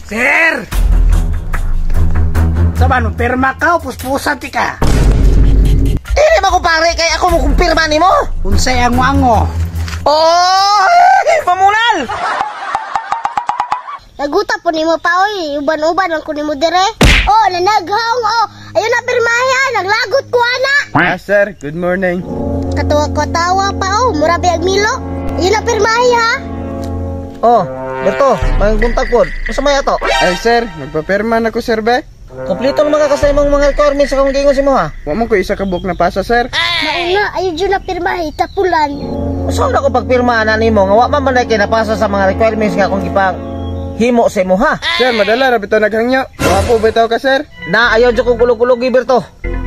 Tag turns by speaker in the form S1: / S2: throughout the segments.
S1: Sir! Sa man, pirma ka o puspusan ti ka?
S2: Dili ba ko pare kay ako mo kumpirma nimo?
S1: Unsay ango-ango?
S2: Oh, pamunal.
S3: Naguta po nimo pa oy, uban-uban man ko nimo dire. Oh, nanaghong oh. Ayun na pirmahe, naglagot ko ana.
S4: Ah, sir, good morning.
S3: Katawa ko tawa pa oh, mura bayag milo. Ayun na pirmahe ha.
S2: Oh, Berto, may buntag pod. Unsa may ato?
S4: Ay, sir, magpapirma na ko, sir, be.
S2: Kompleto na mga kasay mong mga requirements sa akong giingon si mo ha.
S4: Wa man ko isa ka book na pasa, sir.
S3: Mauna ayun jud na pirmahe tapulan.
S2: Unsa na ko pagpirma ana nimo nga wa man man kay napasa sa mga requirements nga akong gipang himo sa imo ha.
S4: Sir, madala ra bitaw naghangyo. Wa po bitaw ka, sir.
S2: Na ayaw jud kong kulog-kulog Berto.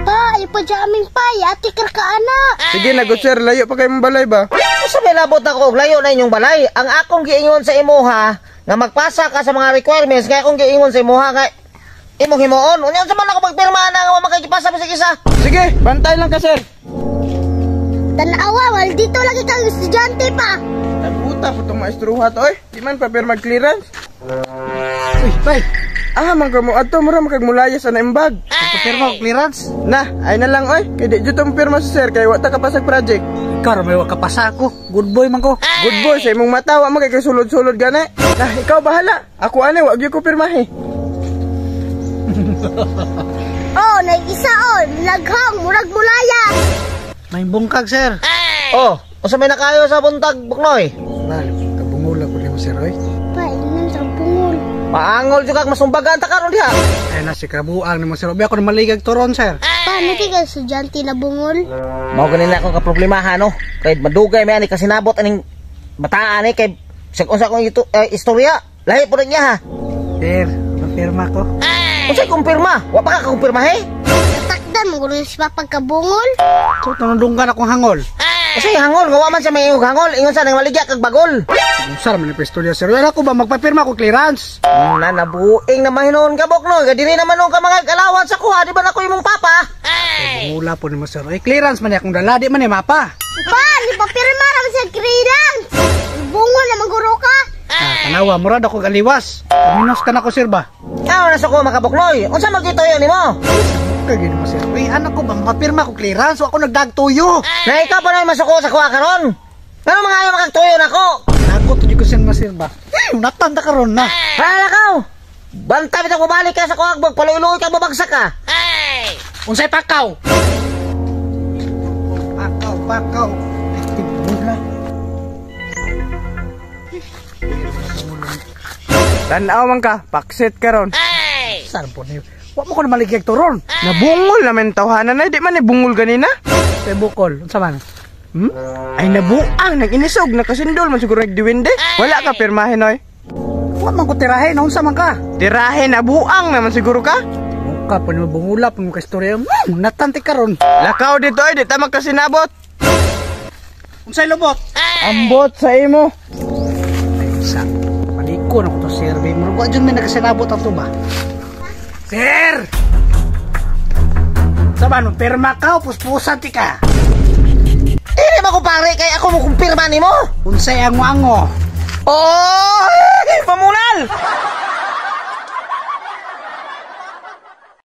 S3: Pa, ayo pa dyan aming pay, ati ka ana.
S4: Sige na, good sir, layo pa kayo mong balay ba?
S2: Unsa may labot ako og layo na inyong balay? Ang akong giingon sa imo ha, nga magpasa ka sa mga requirements nga akong giingon sa imo ha nga imong himuon. Unya unsa man ako pagpirma na nga wa man kay gipasa bisag isa?
S4: Sige, bantay lang ka, sir.
S3: Tanawa, wal dito lagi kang estudyante pa.
S4: Nabuta po itong maestruha to, oy. Di man papirma clearance.
S1: Uy, bay!
S4: Ah, man ka mo adto mura makagmulaya sa naimbag.
S1: Magpapirma og clearance?
S4: Na, ay na lang, oy. Kay di jud tong pirma sa sir kay wa ta kapasag project.
S1: Ikaw ra may wa kapasa ako. Good boy man ko.
S4: Good boy, sa imong mata wa man kay sulod-sulod gani. Nah, ikaw bahala. Ako ani wa gyud ko pirmahe.
S3: Oh, nag-isa oh, naghong, murag mulaya.
S1: May bungkag, sir.
S2: Oh, unsa may nakayo sa buntag Buknoy?
S1: Nal, kabungol ako nimo, sir, oy.
S3: Pa, ingnan sa bungol.
S2: Paangol jud kag masumbagan ta karon diha.
S1: Ay na si krabuang nimo, sir. Ubi ako na maligag turon, sir.
S3: Pa, niti ka estudyante na bungol.
S2: Mao gani na akong kaproblemahan no. Kay madugay may ani kasinabot aning bataan ni kay sa unsa akong ito, istorya. Lahi pud niya ha.
S1: Sir, papirma ko.
S2: Unsay kumpirma? Wa pa ka kumpirma he?
S3: Natakdan mo gulo si pagkabungol.
S1: So, tunundunggan akong hangol.
S2: Kasi hangol nga wa man siya may ingog hangol, ingon sa nang maligya kag bagol.
S1: Sir, man istorya, sir. Wala ko ba magpapirma ko clearance?
S2: Na nabuing na mahinon ka Buknoy, kay dili naman nung ka mga kalawat sa kuha, di ba na ko imong papa?
S1: Bungula po nimo, sir. Ay, clearance man akong dala, di man ni mapa.
S3: Pa, di pa pirma ra sa clearance. Bungol na maguro ka.
S1: Ah, tanawa, murad ako galiwas. Kaminos ka na ko, sir ba?
S2: Aw na sa ko makabuknoy. Unsa man gituyo nimo?
S1: Kagin mo, sir. Uy, anak ko ba mapirma ko clearance? So ako nagdagtuyo.
S2: Na ikaw pa na masuko sa kuha karon. Ngano mga ayaw makagtuyo nako?
S1: Ako tuyo ko sir sir ba? Eh, natanda karon na.
S2: Hala ka. Banta bitaw bumalik ka sa kuha, magpaluy-luy ka babagsak ka.
S1: Unsay pakaw? Pakaw, pakaw. Ay, tibula.
S4: Tan-aw man ka, paksit karon.
S1: Saan po niyo? Wa mo ko na maligag turon.
S4: Nabungol naman tawhanan ay di man ni bungol ganina.
S1: Sa bukol, unsa man?
S4: Hmm? Ay nabuang nag-inisog nakasindol man siguro nagdiwinde. Wala ka pirmahin oy.
S1: Wa man ko tirahe, naunsa man ka?
S4: Tirahe nabuang naman siguro ka.
S1: Muka po nimo bungula po mo ka istorya. Natante karon.
S4: Lakaw dito ay di ta magkasinabot.
S1: Unsay lobot?
S4: Ambot sa imo.
S1: Ay, sa paliko na ko to sir. Bay murag wa jud may nakasinabot ato ba? Sir! Sa man, pirma ka o puspusan ti ka?
S2: Dili ba ko pare kay ako mo kumpirma nimo?
S1: Unsay ango-ango?
S2: Oh, pamunal.